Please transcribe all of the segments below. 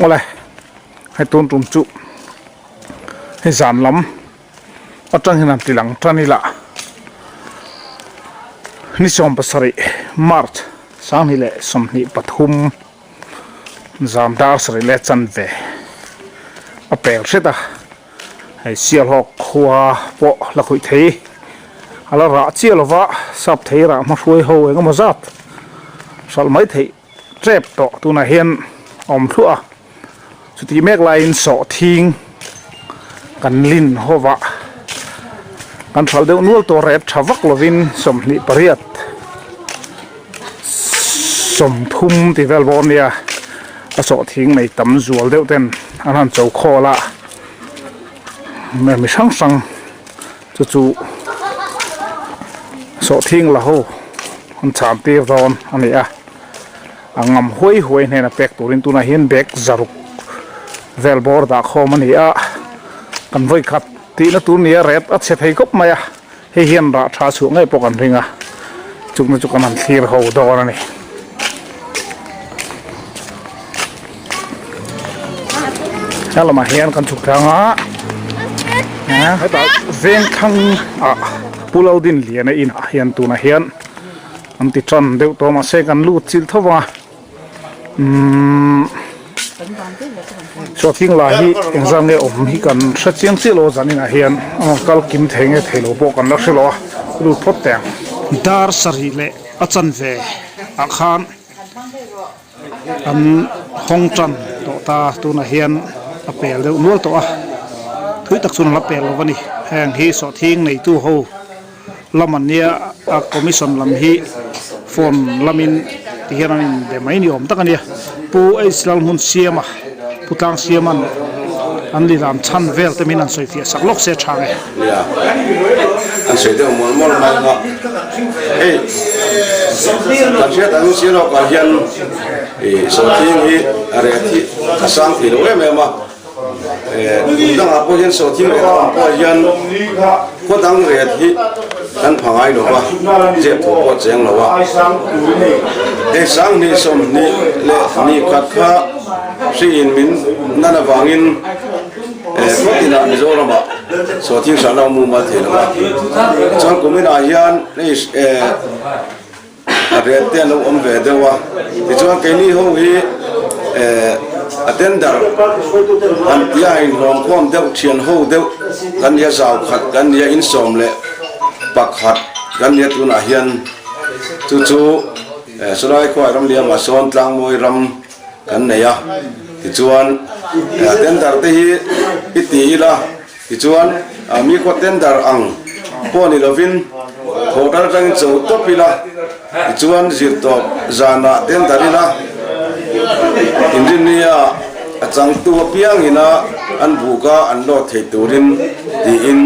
Awle hei tun tum chu hei zan lam atang hian han ti lang tan ila ni 17 March 2023 zan dar sarih leh chanve a pel hret a. Hei Sialhawk khua pawh la khawih thei a la rah chiah lova sap thei rah hma hruai ho eng emaw zat hralh mai theih tep tawh tunah hian a awm thluah a chutih mek laiin sawhthing kan lin hova kan hralh deuh nual tawh ret tha vak lovin 28 30 tih vel bawk ania a sawhthing nei tam zual deuh ten an han cho khawl a. Mi hrang hrang chu chu sawhthing la ho an cham tir dawn a ni a a ngam huai huai hnena pek turin tunah hian bag zaruk vel bawr dah khawm a ni a kan vawi khat tihna tur nia ret a chhe thei khawp mai a hei hian rah tha chhuah ngei pawh kan ring a chukna chu kan han thlir ho dawn a ni. He lamah hian kan chhuk tlang a hetah veng thlang ah Pu Laldinliana inah hian tunah hian an ti tan deuh tawh a mahse kan lut chilh tho vang a umm sawhthing lah hi engzah nge awm hi kan hre chiang chiah lo a zaninah hian a kal kim thei nge thei lo pawh kan la hre lo a lut phawt teh ang. Dar sarih leh a chanve ah khan. An hawng tan tawh ta tunah hian a pel deuh nual tawh a thui tak chuan a la pel lo a ni heng hi sawhthing neitu ho lam an nia a commission lam hi phone lamin ti hian an inbe mai ni awm tak a nia Pu H Lalhmunsiama Pu Tlangsiama'n an lilam chhan vel te min han sawi fiah sak lawk se tha nge. Nia, an sawi deuh mual mual mai a, hei kan hriat ang si lawkah hian ih sawhthing hi a reh hi a sang thei lo em em a, kum dangah pawh hian sawhthing reh ang pawh hian khaw dang ret hi kan pha ngai lo va, zep thu pawh cheng lo a, hei 20 leh ni khat kha hriin min nan avangin Khawtinah Mizoramah sawhthing hran a awm mumal thei lo a, chuan kuminah hian hei a ret te an lo awm ve deuh a, tichuan keini ho hi a tender an tia inhlawm khawm deuh thian ho deuh kan nia zau khat kan nia insawm leh pakhat kan nia tunah hian chu chu Sawlai khuai ram liamah sawn Tlangmawi ram kan nei a tichuan tender te hi i ti ila tichuan mi khaw tender ang pawh ni lovin hotel atangin cho tawp ila tichuan zirtawp zanah tender ila inrinnia a changtu apiang ina an buka an lawt thei turin tiin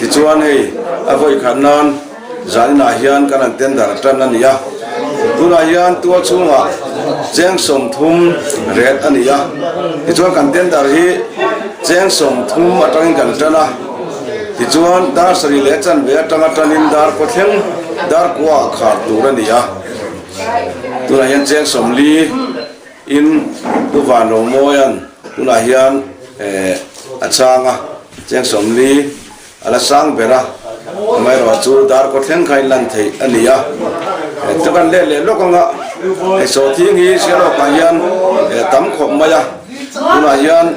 tichuan hei a vawi khat nan. Zaninah hian kan han tender tan a ni a, tunah hian tual chhungah cheng 30 ret a ni a, tichuan kan tender hi cheng 30 atangin kan tan a, tichuan dar sarih leh chanve atanga tanin dar kaw thleng dar kua ah khar tur a ni a, tunah hian cheng 40 in Pu Van Romawia'n tunah hian a chhang a, cheng 40. A la sang ber a, amaherawh chu dar kaw thleng kha in lan theih a ni a, chu kan let leh lawk anga hei sawhthing hi Sialawkah hian tam khawp mai a, tunah hian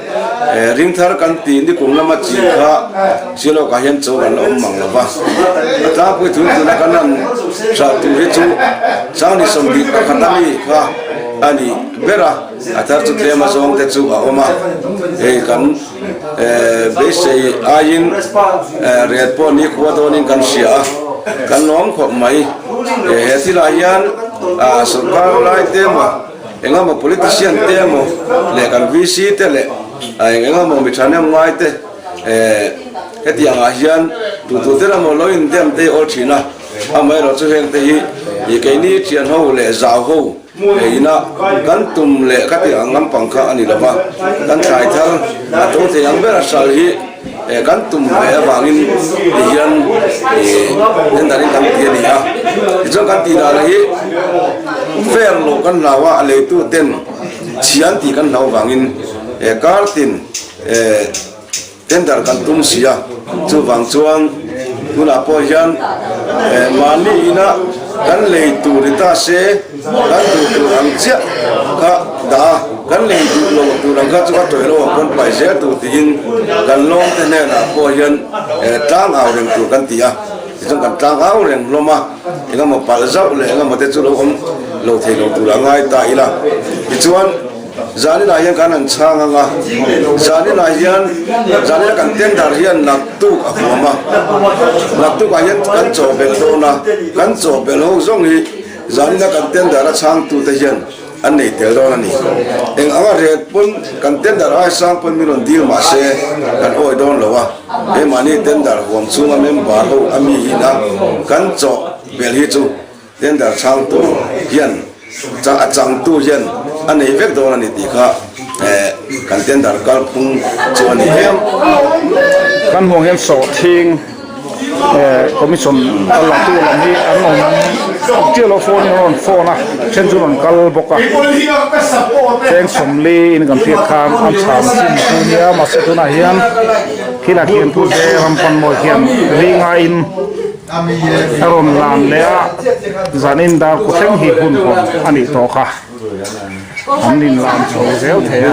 ring thar kan tih nikum lama chin kha Sialawkah hian chaw kan la awm mang lo va, a tlangpui thun tuna kan han hralh tur hi chu 21 a mi kha a ni ber a, a thar chu tlem a zawng te chu a awm a, hei kan. Beisei aiin ret pawh ni khua dawnin kan hria a, kan lawm khawp mai. He thilah hian sorkar lai te emaw, eng emaw politician te emaw leh kan VC te leh eng eng emaw mi thahnem ngai te hetiang ah hian tu tu te emaw lo indem te hi awl thin a, amaherawh chu heng te hi keini thian ho leh zau ho Eina kan tum leh ka tih ang lampang kha a ni lo va, kan thlai thar a to thei ang ber a hral hi Kan tum ve avangin ti hian tender in kan ti a ni a. Tichuan kan tih dan hi fair loh kan hlau a, a leitu ten chhia an tih kan hlau vangin kar tin tender kan tum si a. Chuvang chuan tunah pawh hian mahni ina kan lei tur ni ta se kan duh tur ang chiah kha dah a, kan lei duh lo tur ang kha chu a tawih lo ang pawn paih zel tur tiin kan lawm te hnenah pawh hian tlang au reng tur kan ti a, tichuan kan tlang au reng hlawm a, engemaw palh zauh leh engemaw te chu lo awm lo thei lo tur a ngai ta ila tichuan. Zaninah hian kan han chhang ang a, zaninah hian zanina kan tender hian naktuk a huam a, naktukah hian kan chaw belh dawn a, kan chaw belh ho zawng hi zanina kan tender a chhangtute hian an nei tel dawn a ni. Eng anga ret pawn kan tender ai sang pawn min rawn dil mah se kan awi dawn lo a, keimahni tender huam chhunga member ho a mi in a kan chaw belh hi chu Tender chhangtu hian a changtu hian a nei vek dawn a ni tih kha kan tender kalphung chu a ni em. Kan hmuh hian sawhthing commission a latu lam hi an awm chiah lo phone in an rawn phone a then chu an rawn kal bawk a cheng sawmli in kan hriat khan an chham chin chu nia mahse tunah hian thil ah khian Pu Zairampanmawi hian ringa in. A rawn lan leh a, zanin dar ku thleng hi hun hawn a nih tawh kha. An inlan chho zel thei a.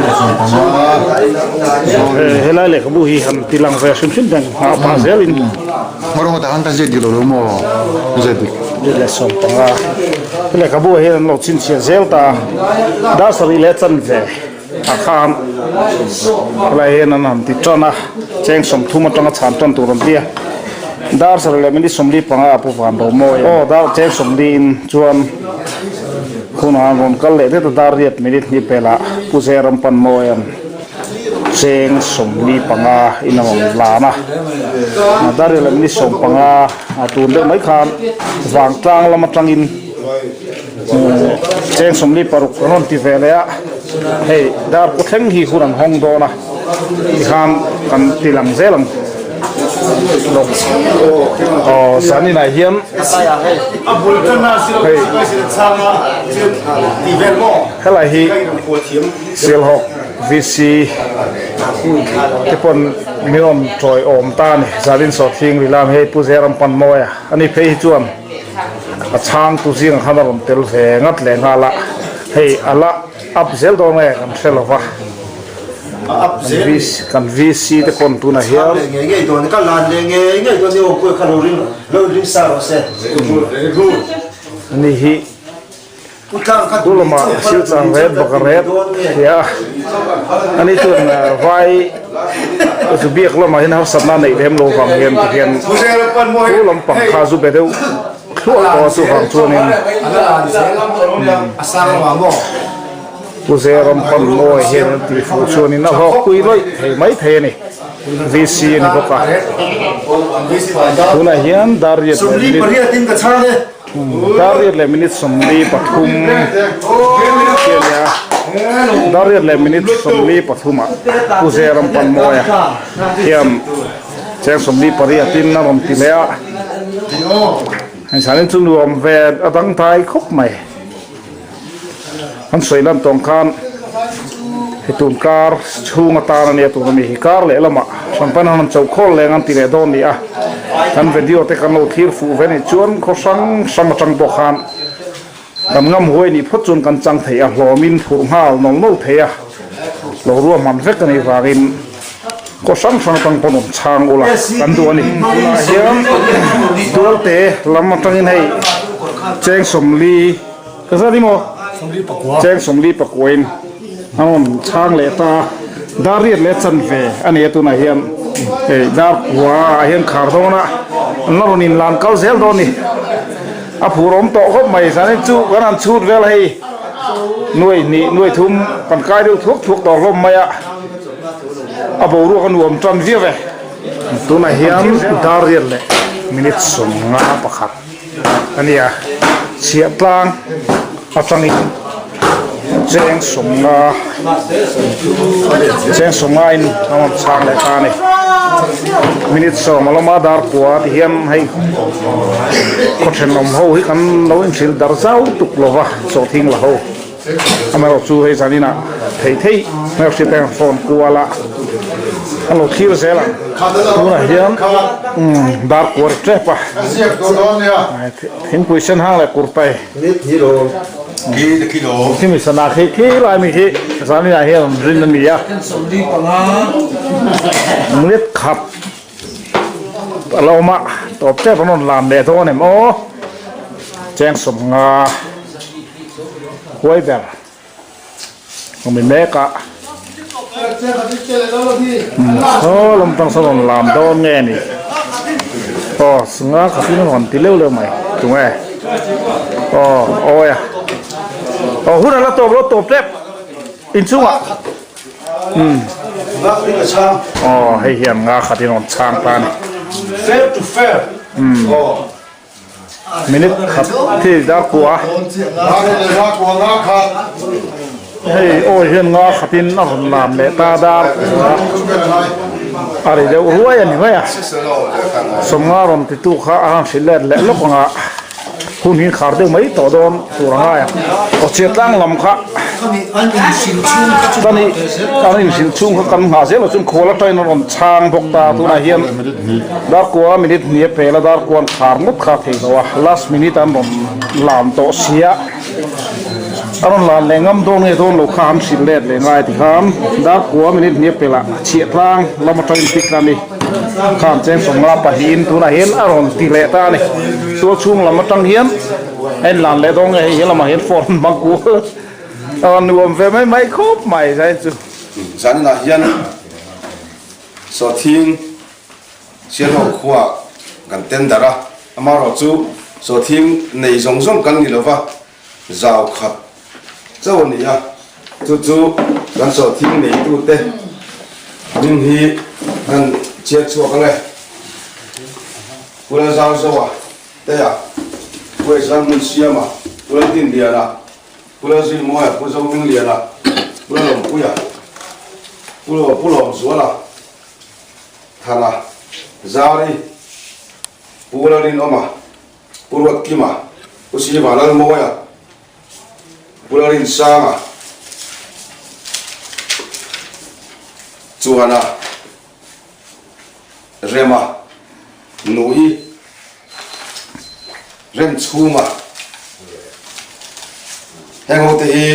Helai lehkhabu hi han ti lang ve hrim hrim reng a pah zelin. He lehkhabu ah hian an lo chhinchhiah zel ta a, dar sarih leh chanve ah khan helai hian an han ti tan a, cheng 30 atanga chhan tan tur an ti a, dar sarih leh minute 45 a pu van ro mawi aw dar cheng 40 in chuan hunah an rawn kal leh det a dar riat minute hnih pelah pu Zeram pan mawi an cheng 45 in a rawn lan a, dar riat leh minute 15 a tun deuh mai khan vangtlang lam atangin. Cheng 46 an rawn ti ve leh a, hei dar ku thleng hi hun an hawng dawn a tikhan kan ti lang zel ang aw zaninah hian hei helai hi Sialhawk VC te pawn min rawn tawiawm ta a ni zanin sawhthing rilam hei Pu Zerampanmawia ani phei hi chuan. A chhangtu zingah khan a rawn tel ve ngat leh nghal a, hei a la up zel dawn nge kan hre lo va, kan VC te pawn tunah hian ani hi Tu lamah silchang ret bawk a ret tia ani chuan vai zu biak lamah hian harsatna a neih lem lo vang hian ti hian tu lampang kha zu be deuh thluah tawh a chuvang chuanin Pu Zeram Panmawi hian an tih fuh chuanin a hlawk pui lawih thei mai thei a ni VC a ni bawk a tunah hian dar riat leh minute. Dar riat leh minute 43 khi a nia, dar riat leh minute 43 ah Pu Zeram Panmawia hian cheng 48 in a rawn ti leh a, hei zanin chu nuam ve a dangdai khawp mai. An sawi lan tawng khan hei tun kar chhung atan a nia tuna mi hi kar leh lamah hranpan han cho khawl leng an ti leh dawn ni a, kan video te kan lo thlir fuh ve nih chuan khaw hrang hrang atang pawh khan kan ngam huai nih phawt chuan kan chang thei a, hlawmin phurh nghal nawl nawl thei a, lo ruahman vek a nih vangin khaw hrang hrang atang pawn awm chhang ula kan duh a ni. Tunah hian Dualte lam atangin hei cheng 40. Ka zat i maw? Cheng 49 in a rawn chhang leh ta a, dar riat leh chanve a ni a tunah hian hei dar kua ah hian khar dawn a, an la rawn inlan kal zel dawn a ni. A phur awm tawh khawp mai, zanin chu kan han chhut vel a hei nuai hnih nuai thum kan kai deuh thuak thuak tawh hlawm mai a, a boruak a nuam tan viau e. Tunah hian dar riat leh minute 51. A nia, chhiah tlang atangin cheng 50. Cheng sawmngain a rawn chhang leh ta a ni. Minute sawm a lawm a dar kua ti hian hei khaw thenawm ho hi kan lo inhrilh dar zau tuk lo va sawhthing la ho. Amaherawh chu hei zaninah thei thei hmelhriat te an phone kual a, an lo thlir zel ang. Tunah hian dar kuar tep a, thingpui sen hang leh kurtai khimi sana khi khi lai mi khi zaninah hian an rin a ni a, minute khat a lo awm a, tawp tep an rawn lam leh dawn em aw, cheng sawmnga. Huai ber awm i mek a saw lam tang sawn rawn lam dawn nge ni aw singa khatin a rawn ti leuh leuh mai tunge aw awi a aw hun a la tawp lo tawp tep inchungah umm aw hei hian nga khatin a rawn chhang ta a ni umm. Minute khat khi dar kua hei awi hian nga khatin a rawn lam leh ta dar kua a ri deuh ruai a ni mai a sawmnga rawn titu kha a han hrilh let leh lawk ang a hun hi khar deuh mai tawh dawn tur a ngai ang aw chhiat tlang lam kha kan an inhrilh chhung kha kan nghah zel lo chuan khual atangin a rawn chhang bawk ta tunah hian. Darkua minute hnih a pel a, darkua an khar ngawt kha thei lo a, last minute an rawn lan tawh sia, a rawn lan leh ngam dawn nge dawn lo kha an hrilh let leh ngai tikhan darkua minute hnih a pel ah chhiah tlang lam atangin pick a ni khan cheng sawmnga pahnihin tunah hian a rawn ti leh ta a ni, tual chhung lam atang hian a inlan leh dawn nge hei he lamah hian phone an hmang kual a rawn nuam ve mai mai khawp mai zai chu. Zaninah hian Sawhthing Sialhawk khua kan tender a, amaherawh chu sawhthing nei zawng zawng kan ni lova, zau khat chauh a ni a, chu chu kan sawhthing neitute hming hi kan chhiat chhuak ang e. Pu Lalzauzoa Tea, Pu Ezalhmunsiama, Pu Laldinliana, Pu Lalzuimuaia, Pu Zohmingliana, Pu Lalawmpuia, Pu Pu Lawmzuala, Thana, Zari, Pu Lalrinawma, Pu Ruatkima, Pu Siva Lalmawia, Pu Lalrinsanga, Chuana, Rema, Nui, Remchhuma heng ho te hi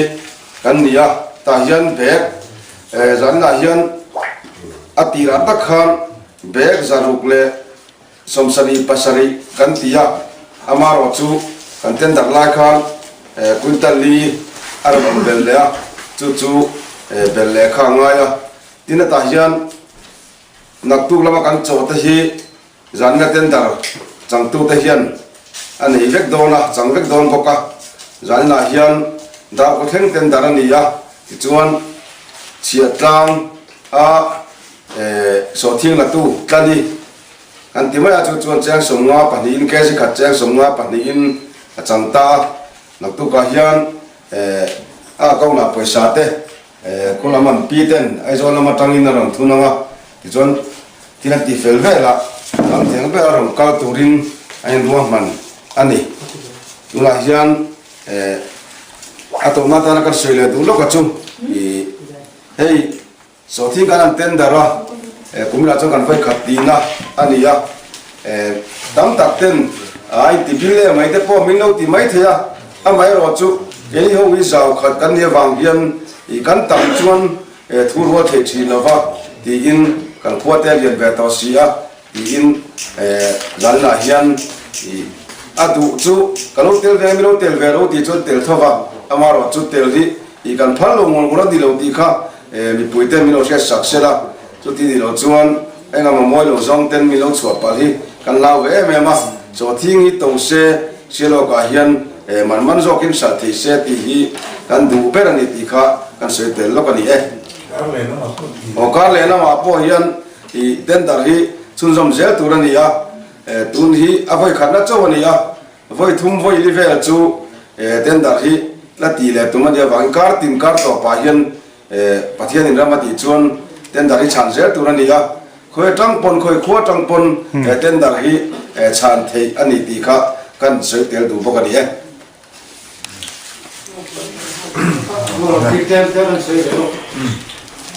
kan ni a tah hian bag eh zanah hian a tirah tak khan bag zaruk leh sawmsarih pasarih kan ti a amaherawh chu kan tender lai khan eh quintal li a rawn awm belh leh a chu chu eh belh leh kha a ngai a tin a tah hian naktuk lama kan chaw te hi Zanna tender changtute hian a nei vek dawn a, chang vek dawn bawk a. Zaninah hian Darkaw thleng tender a ni a, tichuan chhiahtlang a sawhthiang latu Tlani kan ti mai a, chu chuan cheng 55 in kg khat cheng 52 in a chang ta a. Naktukah hian a account ah pawisa te Khaw lam an pi ten Aizawl lam atangin a rawn thun ang a, tichuan thil an ti fel vel a, lam theng ber a rawn kal turin a inruahman a ni. Tunah hian a tawhna atana kan sawi leh duh lawk a chu ih hei sawhthing kan han tender a, kuminah chuan kan vawi khat tihna a ni a, tam tak ten a inti bil em mai te pawh min lo ti mai thei a. Amaherawh chu kei ho hi zau khat kan nih avang hian ih kan tam chuan thu rual thei thin lo va tiin kan khua te a lian ve tawh si a tiin zanah hian ih a duh chu ka lo tel ve mi lo tel ve lo tih chuan tel tho va, amaherawh chu tel hi ih kan phal lo ngawr ngawr a ni lo tih kha mipui ten min lo hriat sak sel a, chuti ni lo chuan engemaw mawi lo zawng ten min lo chhuah palh hi kan lau ve em em a, chaw thing hi to se Sialawkah hian man man zawkin hralh thei se tih hi kan duh ber a ni tih kha kan sawi tel lawk a ni e. Aw kar leh lamah pawh hian ih tender hi chhunzawm zel tur a ni a, tun hi a vawi khatna chauh a ni a, vawi thum vawi li vel chu tender hi la tih leh tum a nih avangin kar tin kar tawpah hian. Pathianin ram a tih chuan tender hi chhan zel tur a ni a, khawi atang pawn, khawi khua atang pawn he tender hi chhan theih a ni tih kha kan sawi tel duh bawk a ni e.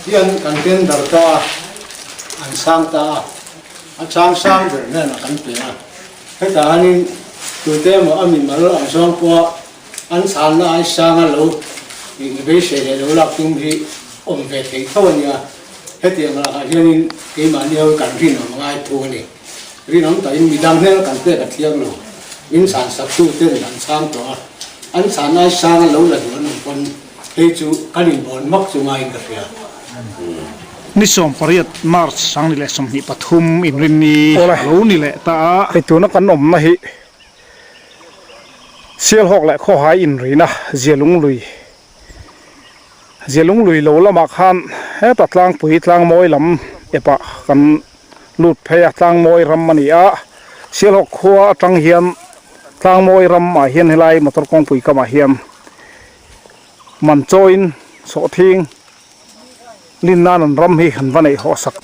Hian kan tender ta a, an sang ta a, a chang sang ber hnenah kan pe a, hetah hianin tute emaw a mimal ang zawng pawha An chhanna ai sanga lo inbeisei leh lo lak tum hi awm ve thei tho a nia. Hetiang lakah hianin keimahni ho hi kan rinawm a ngai thung a ni. Rinawm takin midang hnena kan pek a thiang lo. Min chhan saktu ten an chhang tawh a, an chhanna ai sanga lo la duh an awm pawn hei chu kan inbawn mak chu ngaiin ka hria. Ni 18 March 2023 inrinni a lo ni leh ta a. Hei tuna kan awmna hi Sialhawk leh khawhai inrina Zialunglui Zialunglui lo lamah khan heta tlangpui tlangmawi lam epah kan lut phei a, tlangmawi ram a ni a, Sialhawk khua atang hian tlangmawi ramah hian helai motor kawngpui kamah hian man chawiin sawhthing Lin nan an ram hi an va neih hawh sak.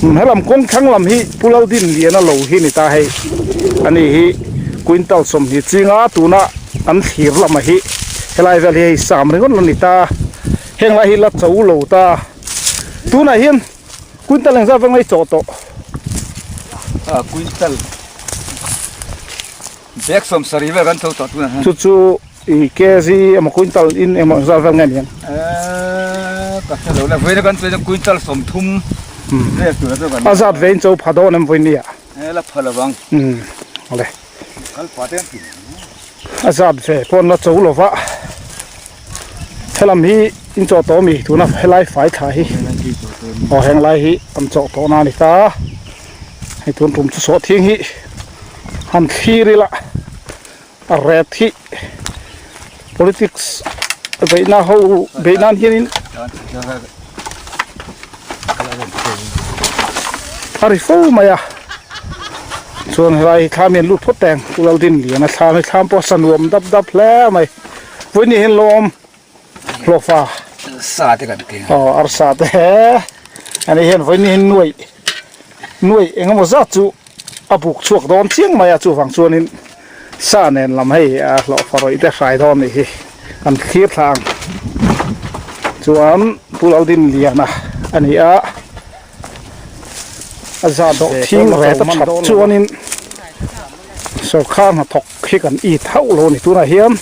Helam kawng thlang lam hi Pu Laldin Liana lo hi ni ta hei. Ani hi quintal 20 chinga tuna an thlir lama hi helai vel hi hei sam ringawt la ni ta. Heng lai hi la cho lo ta. Tunah hian quintal engzat veng mai chawh tawh. Quintal bag 70 vel kan cho tawh tunah hian. Chu chu I kg emaw quintal in emaw engzat vel nge niang? Eee ka hre lo le, vawiin a kan chuan quintal 30 vel tur a chu kan. A zat ve in cho pha dawn em vawiin nia? Eee la pha lo vang. Umm awle. Kal pah te an ti. A zat ve pawn la cho lo va. Helam hi in chawh tawh ami tuna helai fai thla hi. Aw heng lai hi an chawh tawh na a ni ta. Hei tun tum chu sawhthing hi han thlir ila. A ret hi politics beihna ho beih nan hianin a ri fo mai a chuan helai hi thlam hi an lut phawt teng Pu Laldinliana thlam hi thlam pawh a sa nuam dap dap hle mai vawiin hian lawm hlawhfa sa te kan keng aw arsa te ani hian vawiin hian nuaih nuaih engemaw zat chu a buk chhuak dawn chiang mai a chuvang chuanin sa nen lam hei a hlawhfa rawih te hrai dawn nih hi an thlir thla ang chuan Pu Laldinliana a ni a a zat dawh thing ret a that chuanin sawrkhar hnathawk Khi kan it hauh lo a ni tunah hian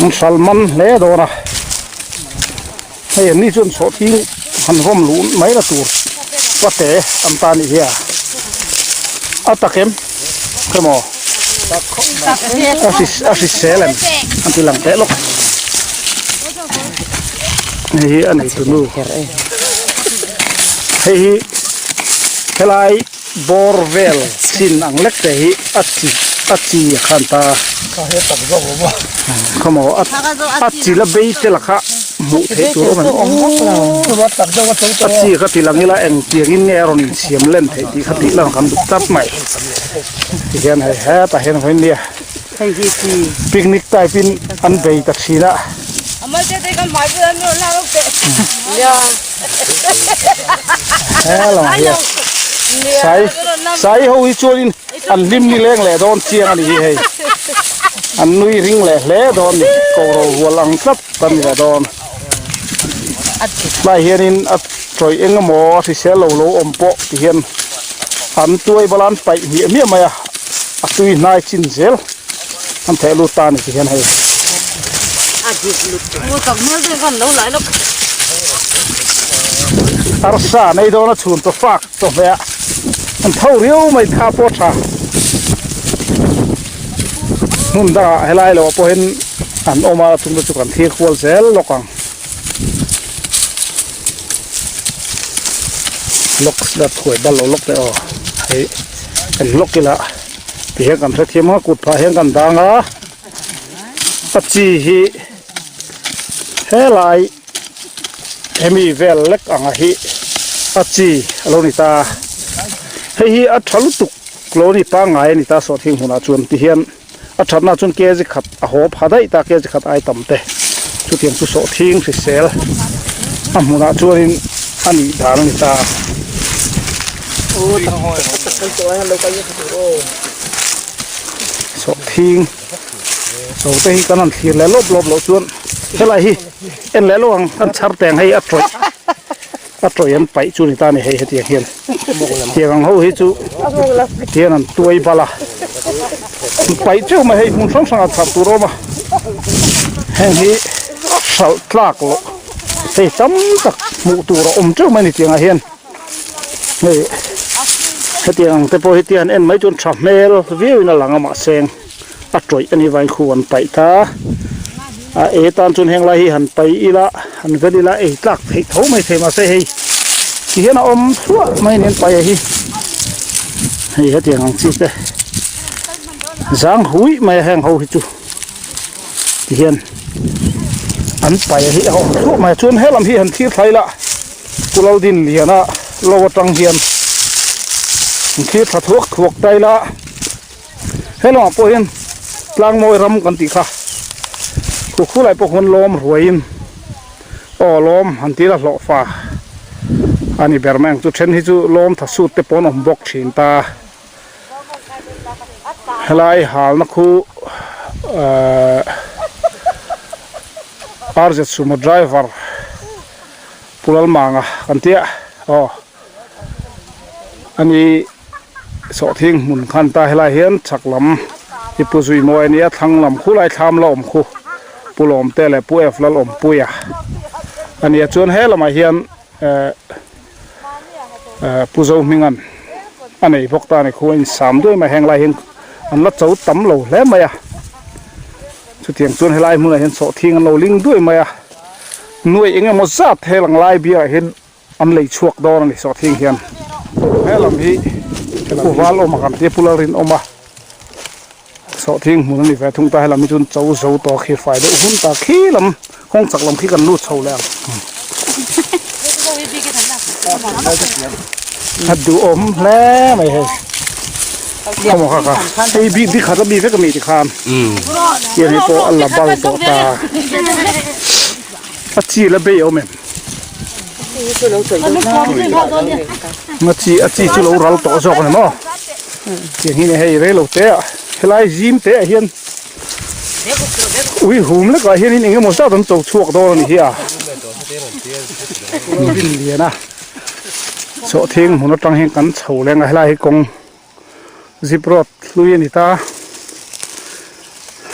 an hral man hle dawn a hei an ni chuan sawhthing han vawm luh mai la tur pate an ta nih hi a a tak em emaw a hrisel em an ti lang teh lawk hei hi a nei tunu hei hi helai. Bawr vel chin ang lek te hi a chi a chi a khan ta. Ka he tak zawk lo maw. Khawmaw a a chi la bei te lakha hmuh theih tur awm em a chi kha ti lang ila eng tiang in nge a rawn insiam len theih tih kha tih lang kan duh tlat mai. Tihian hei hetah hian vawiin nia picnic type in an bei ta thin a. He lamah hian sai sai ho hi chuanin an hlim ni leng leh dawn chiang a ni hi hei an nui ring leh hle dawn ni ko ro hual ang tlat a ni leh dawn tlai hianin a tawih eng emaw a hrisel lo lo awm pawh ti hian an tuai bala an paih hmiah hmiah mai a a tui hnai chin zel. An theh lut ta a ni ti hian hei. Arsa nei dawn a chhun chaw fak chawhmeh ah an tho riau mai tha pawh a tha. Hmun dangah helai lo ah pawhin an awm a chung te chu kan thlir kual zel lawk ang. Lawk la thuai bal lo lawk teh aw hei kan lawk ila. Ti hian kan hrethiam a kut phah hian kan dang a a chi hi helai hemi vel lek anga hi a chi a lo ni ta hei hi a tha lutuk lo ni pangngai a ni ta sawhthing hmunah chuan ti hian a thatna chuan kg khat a haw pha daih ta kg khat ai tam te. Chutiang chu sawhthing hrisel a hmunah chuanin a nih dan a ni ta. Sawhthing so te hi kan han thlir leh lawp lawp loh chuan helai hi en leh lawk ang kan chhar teng hei a tawih a tawih an paih chu ni ta a ni hei hetiang hian tiang ang ho hi chu tiang an tuai bal a paih teuh mai hei hmun hrang hrangah chhar tur a awm a heng hi hralh tlak loh hei tam tak hmuh tur a awm teuh mai a ni tiangah hian. Hei hetiang ang te pawh hi tian en mai chuan tha hmel viau in a lang a mahse a tawih a nih vangin khu an paih ta a e tan chuan heng lai hi han paih ila han vel ila ei tlak theih tho mai thei mahse hei ti hian a awm thluah mai a ni an paih a hi hei hetiang ang chi te zang huih mai a heng ho hi chu ti hian an paih a hi a awm thluah mai a chuan helam hi han thlir thlai ila. Pu Laldinliana lo atang hian an thlir tha thuak thuak ta ila he lamah pawh hian tlangmawi ram kan tih kha khu khu lai pawh khuan lawm ruaiin aw lawm han tih ila hlawhfa a ni ber mai ang chu then hi chu lawm tha sut te pawh an awm bawk thin ta helai halna khu ahh RZ sumo driver. Pu Lalmanga kan tia aw ani sawhthing hmun khan ta helai hian chhak lam hi Pu Zuimawi ania thlang lam khulai thlam la awm khu Pu Lawmte leh Pu F Lalawmpuia ania chuan he lamah hian eh eh Pu Zohminga'n a nei bawk ta a ni khu a insam duai mai heng lai hian an la cho tam lo hle mai a chutiang chuan helai hmunah hian sawhthing an lo ling duai mai a. Nuaih eng emaw zat helang lai biakah hian an lei chhuak dawn a ni sawhthing hian helam hi pu val awm a kan tia pu lalrinawm a sawhthing hmun a ni ve thung ta helam hi chuan cho zo tawh a khirfai deuh hun ta khi lam kawng chak lam khi kan lut chho leh ang a duhawm hle mai hei khawmaw kha kha hei bi bi khat a bi vek a mi tikhan. Tiang hi pawh a la bal tawh ta. A chi la bei awm em? A chi a chi chu lo ral tawh zawk a ni maw? Tiang hi hei rei lo te ah helai zim te ah hian ui hum lekah hianin eng emaw zat an cho chhuak dawn a ni hi a. Rin lian a sawhthing hmun atang hian kan chho leng a helai hi kawng zip road hlui a ni ta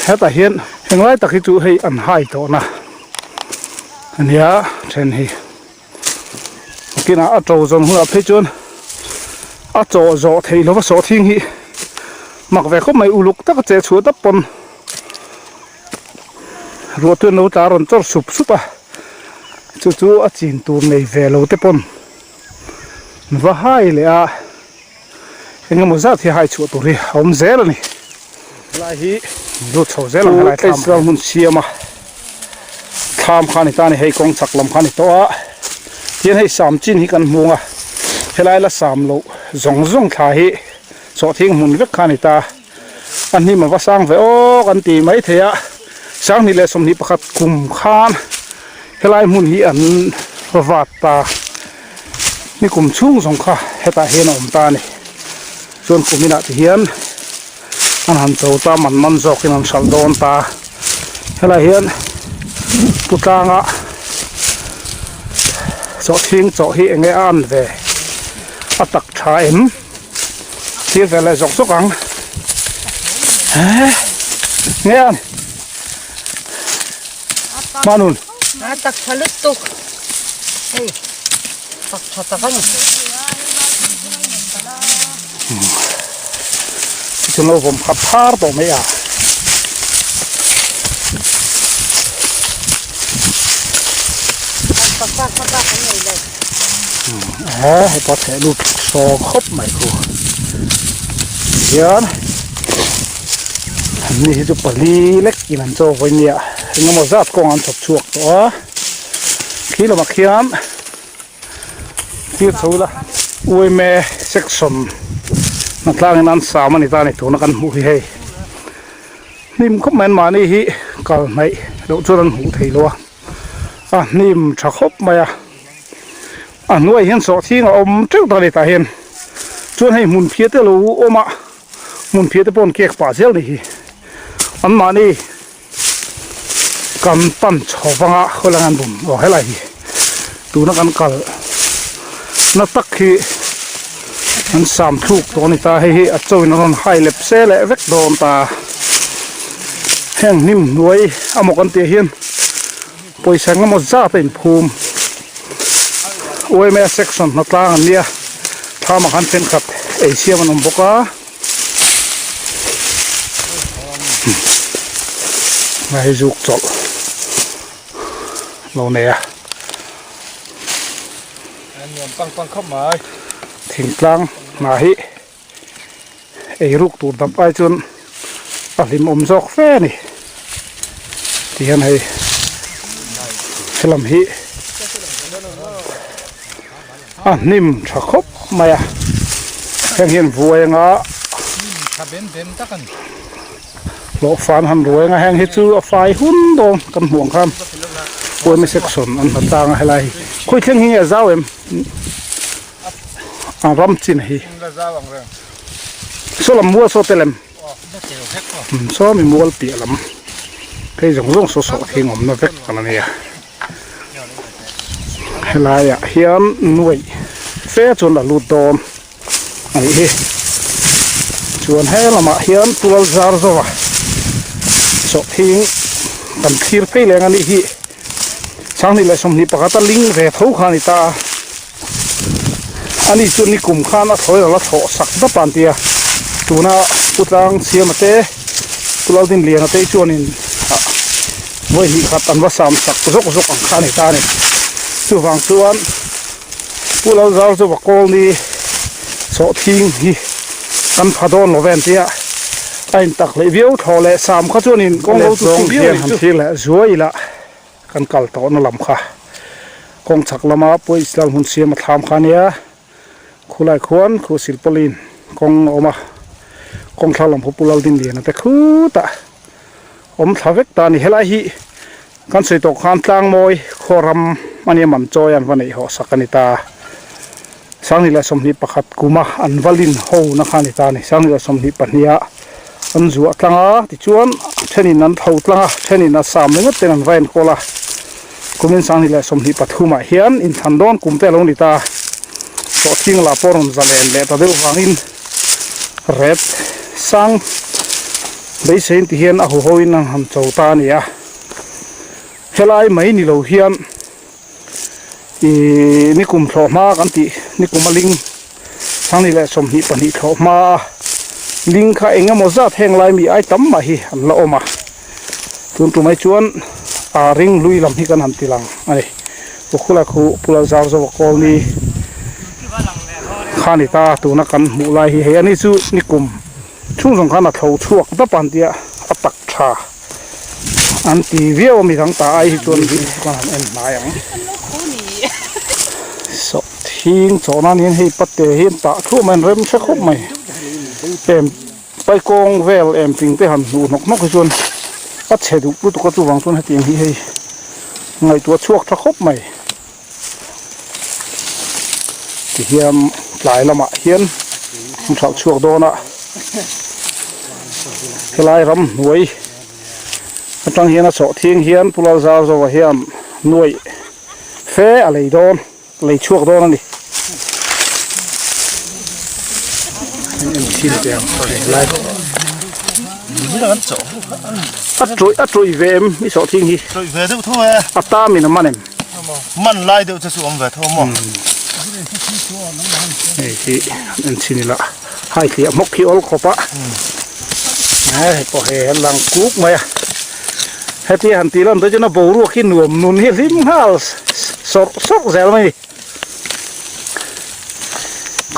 hetah hian englai tak hi chu hei an hai tawhna a nia then hi kinah a to zawn hunah phei chuan a chaw zawh theih lova sawhthing hi mak ve khawp mai uluk taka che chhuah tap pawn ruah chuan lo tla rawn chawr sup sup a chu chu a chin tur nei ve lo te pawn va hai leh a. Eng emaw zat hi hai chhuah tur hi a awm zel a ni. Helai hi lut chho zel ang helai thlam Israel hmun siam a thlam kha a ni ta a ni hei kawng chak lam kha a ni tawh a tihian hei sam chin hi kan hmung a helai la sam loh zawng zawng thla hi sawhthing hmun vek kha a ni ta a hnim a va sang ve aw kan ti mai thei a 21 leh 21 kum khan helai hmun hi an vat ta. Ni kum chhung zawng kha hetah hian a awm ta a ni. Chuan kum inah te hian an han cho ta man man zawkin an hralh dawn ta. Helai hian pu tlanga chawhthing chawh hi enge a an ve a tak tha em thlir ve leh zawk zawk ang. Nge an Manun. A tak tha lutuk. Hei tak tha tak a ni. Chu lo vawm khat phar tawh mai a. He hei pawh theh lut saw khawp mai khu. Hian Anni hi chu pali lek in an chaw vawi nia engemaw zat kawng an chhawp chhuak tawh a khi lamah khian thil chho ila uaime section hnatlangin an sam a ni ta a ni tuna kan hmuh hi hei hnim khawp mai an mahni hi kal hnaih loh chuan an hmuh thei lo a. A hnim tha khawp mai a a hnuaiah hian sawhthing a awm teuh ta a ni tah hian chuan hei hmun phiah te lo awm a hmun phiah te pawh an kek pah zel a ni hi anmahni kan pan chho vanga khawlai an bum aw helai hi tuna kan kal na tak hi an sam thluk tawh a ni ta hei hi a chaw in a rawn hai lep se leh vek dawn ta heng hnim hnuai amaw kan tih ah hian pawisa eng emaw zat a inphum yma section hnatlang an nia thlam ah khan thenkhat ei siam an awm bawk a. Hei zuk chawlh lo nei a thingtlang hna hi ei ruk tur dap ai chuan a hlim awm zawk fe a ni tihian hei helam hi A hnim tha khawp mai a, heng hian vuai anga hlawhfan han ruai anga heng hi chu a fai hun dawn kan hmuh ang khan yma section an hna tlang a helai hi khawi thleng hi nge a zau em a ram chin hi saw lam mual saw tel em saw mi mual piah lam phei zawng zawng saw sawh thing awmna vek a nia. Helaiah hian nuaih fe chuan a lut dawn a nih hi chuan he lamah hian tual zar zo a sawhthing kan thlir phei leng a nih hi sanghnih leh 21 a ling ve tho kha a ni ta a ani chu nikum khan a thlawi ral a thlawh sak dap a an ti a tuna pu tlang siama te pu Laldinliana te chuanin ah vawi hnih khat an va sam sak zawk zawk ang kha a ni ta a ni chuvang chuan pu Lalzar chu va kawl ni sawhthing hi kan pha dawn lo ve an ti a a intak hlei viau thlawh leh sam kha chuanin kawng lo chu chu viau a nih chu. Thil leh zuai ila. Kan kal tawhna lam kha kawng chhak lama Puai Islam hun siam a thlam kha ania khulai khuan khu silpauline kawng a awm a kawng thlang lam khu Pu Laldinliana te khutah awm thla vek ta a ni helai hi kan sawi tawh khan Tlangmawi khaw ram a nia man chawi an va neih hawh sak a ni ta 2021 kuma an va lin ho na kha a ni ta a ni 2022 ah. An zuah tlang a tichuan thenin an tho tlang a thenin a sam ringawt ten an va enkawl a kumin 2023 ah hian inthlan dawn kum te a lo ni ta sawhthing lah pawh rawn zalen leh ta deuh vangin ret sang beiseiin ti hian a huho in an han cho ta a ni a helai mai ni lo hian Ihh nikum thlawh hma kan tih nikum a ling 2022 thlawh hma a ling kha eng emaw zat heng lai mi ai tam mah hi an la awm a tun tumai chuan aa ring hlui lam hi kan han ti lang a ni Ukhula khu Pulal Zarzawa Colony kha ni ta tuna kan hmuh lai hi hei ani chu nikum chhung zawng khan a thlo chhuak dap a an tia a tak tha. An ti viau a midang ta ai hi chuan kan han en hnai ang. Sawhthing chawh nan hian hei pate hi an tah thuah mai an rem hre khawp mai. Em paikawng vel em ping te han hnuh hnawk hnawk hi chuan a chhe duh lutuk a chuvang chuan hetiang hi hei ngaihtuah chhuak tha khawp mai. Tihian tlai lamah hian an hralh chhuak dawn a helai ramhnuai atang hian a chawh thing hian Pu Lalzarzoa hian nuaih fe a lei dawn lei chhuak dawn a ni. A tawih a tawih ve em i sawh thing hi. Tawih ve deuh tho e. A tam in a man em. Man lai deuh che chu awm ve tho maw. Hei hi an chhin ila hai thliah hmawk hi awl khawp a. Hei pawh hei an lang kuk mai a. Heti han tih lan te chuan a boruak hi nuam nun hi hlim nghal sawrh sawrh zel mai ni.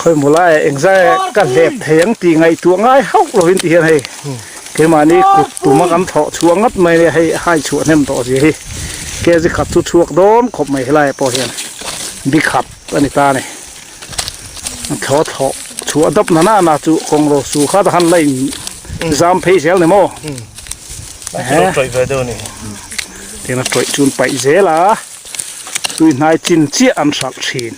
Khawi maw lai ah engzai ka hlep thei ang tih ngaihtuah ngai hauh lovin ti hian hei keimahni kut tuma kan thawh chhuah ngat mai nia hei hai chhuah hnem tawh zia hi kg khat chu chhuak dawn khawp mai helai ah pawh hian bi khat a ni ta a ni a thlawh thlawh chhuah dap na na chu kawng ro su kha ta khan la in zam phei zel ni maw tawih ve deuh a ni tiang a tawih chu an paih zel a. Tuihnai chin chiah an hralh thin.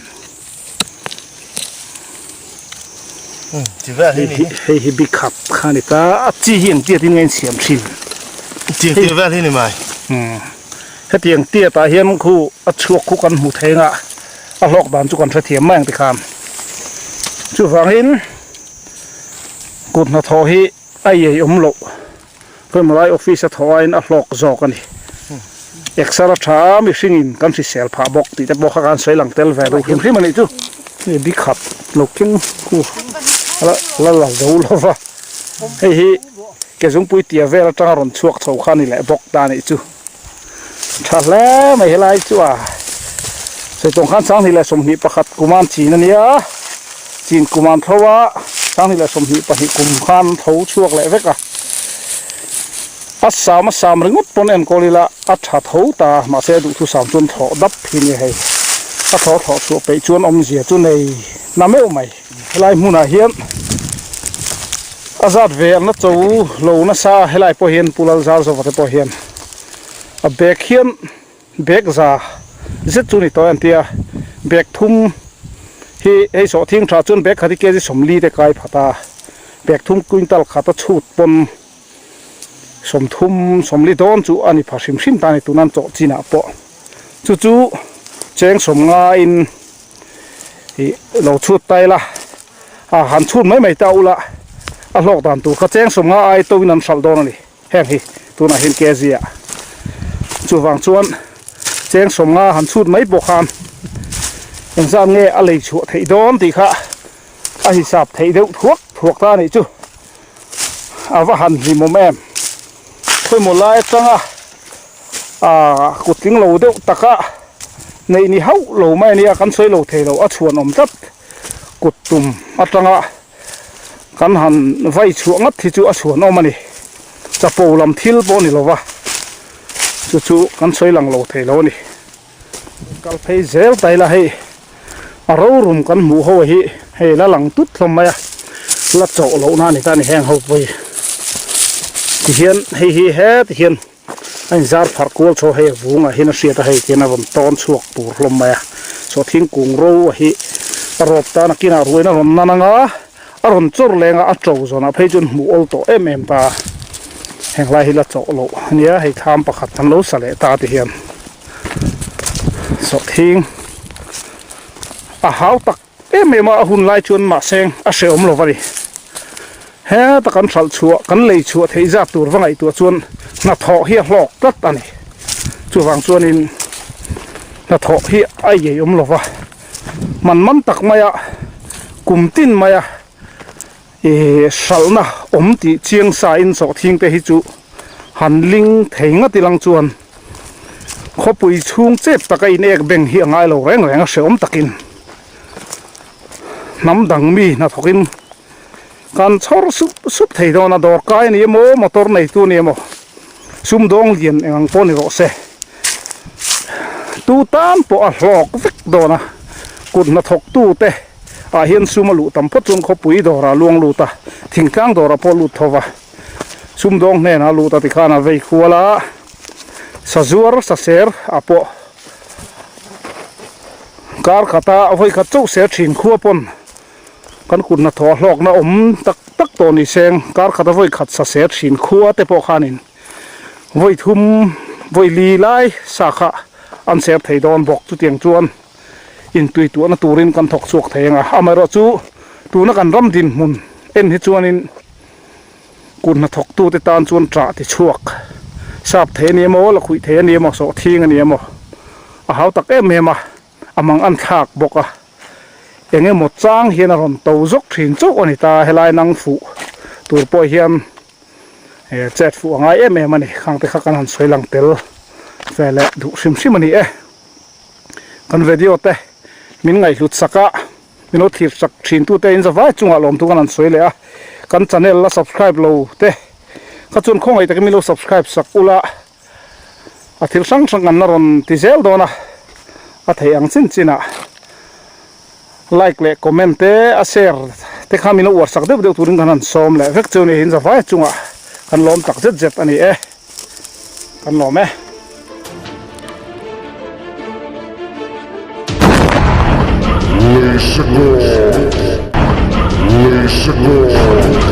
Hei hi bikhat kha a ni ta, a chi hi engtiat in nge a insiam thin? Tiang vel hi ni mai. Hetiang tiat ah hian khu a chhuak khu kan hmu thei anga a hlawk dan chu kan hrethiam mai ang tikhan. Chuvangin kut hnathawh hi a iai awm loh. Pawimawh lai office a thawh aiin a hlawk zawk a ni. Exer a tha a, mihringin kan hrisel phah bawk tih te pawh kha kan sawi lang tel ve lo hrim hrim a nih chu. Hei bi khat lo keng khu la la la zo lo va, hei hi ke zungpui tia vel atanga rawn chhuak chho kha a ni leh bawk ta a nih chu. Tha hle mai helai chu a sawi khan 21 leh 21 kum an chin a nia chin kum an tho a 21 leh 22 kum khan an tho chhuak leh vek a a sam a sam ringawt pawn enkawl ila a tha tho ta mahse duhthu sam chuan thlawh dap hi nia hei a thlawh thlawh chhuah peih chuan awmzia chu nei na meuh mai helai hmunah hian a zat ve an la cho lo nasa a helai pawh hian Pu Lalzarzawa te pawh hian a bag hian bag za zet chu ni tawh a an tia bag thum hi hei sawhthing tha chuan bag khat hi kg 40 te kai phat a bag thum quintal khat a chhut pawn 30 40 dawn chu a ni pha hrim hrim ta a ni tuna an chawh chinah pawh chu chu cheng 50 in ih lo chhut ta ila a han chhut mai mai ta ula a hlawk dan tur kha cheng 50 ai to in an hralh dawn a ni heng hi tunah hian kg ah chuvang chuan cheng 50 han chhut mai pawh khan engzat nge a lei chhuah theih dawn tih kha a hisap theih deuh thuak thuak ta a nih chu a va han hlimawm em khawimaw lai atanga ah kut tling lo deuh taka neih ni hauh lo mai a nia kan sawi lo thei lo a chhuan awm tlat kut tum atanga kan han vai chhuah ngat hi chu a chhuan awm a ni chapo lam thil pawh a ni lova chu chu kan sawi lang lo thei lo a ni kal phei zel ta ila hei a rorum kan hmuh ho hi hei la lang tut hlawm mai a la chawh loh na a ni ta a ni heng ho pawh hi tihian hei hi heti hian A inzar pharh kual chho hei a vungah hian a hriat a hei tihian a rawn tawn chhuak tur hlawm mai a saw thingkung ro a hi a rawp tan a kinah ruain a rawn nan anga a rawn chawr leng a a to zawnah phei chuan hmuh awl tawh em em ta a heng lai hi la chawh loh a nia hei thlam pakhat an lo sa leh ta ti hian sawhthing a hau tak Em em a, a hun lai chuan mahse a hrehawm lo va ni. Heta kan hralh chhuah, kan lei chhuah theih zat tur va ngaihtuah chuan hnathawh hi a hlawk tlat a ni. Chuvang chuanin hnathawh hi a ieiawm lo va, man man tak maia kum tin maia ih hralhna awm tih chiang sa in sawhthing te hi chu han ling thei ngat ilang chuan khawpui chhung chep taka in ek beng hi a ngai lo reng reng a hrehawm takin hnam dang mi hnathawkin kan chhawr sup sup thei dawn a dawr kai a ni emaw motor neitu a ni emaw sumdawng lian eng ang pawh ni rawh se tu tan pawh a hlawk vek dawn a kut hnathawk tu te ah hian sum a luh tam phawt chuan khawpui dawrah a luang lut a thingtlang dawrah pawh a lut tho va. Sumdawng hnenah a lut a tikhan a vei kual a, sazuar saser ah pawh kar khata vawi khat chauh ser thin khua pawn kan kut hnathawh a hlawkna awm tak tak tawh ni seng kar khata vawi khat saser thin khua te pawh khanin vawi thum vawi li lai sa kha an ser thei dawn bawk chutiang chuan intui tuahna turin kan thawk chhuak thei ang a amaherawhchu tuna kan ram dinhmun en hi chuanin. Kut hnathawktute tan chuan ṭah ti chhuak sap thei a ni emaw, lakhuih thei a ni emaw, sawhthing a ni emaw a hau tak em em a, a mang an thlak bawk a. Eng emaw chang hian a rawn to zawk thin chauh a ni ta, helai nang fuh tur pawh hian chet fuh a ngai em em a ni, khang te kha kan han sawi lang tel ve leh duh hrim hrim a ni e. Kan video te min ngaihhlut sak a. Min lo thlir chak thin tute in zavai chungah lawmthu kan han sawi leh a, kan channel la subscribe lo te kha chuan khawngaih takin min lo subscribe sak ula, a thil hrang hrang kan la rawn ti zel dawn a, a theih ang chin chin ah like leh comment te a share te kha min lo uar sak deuh deuh turin kan han sawm leh vek chu ni in zavai chungah kan lawm tak zet zet a ni e, kan lawm e. Leisekawr. Leisekawr.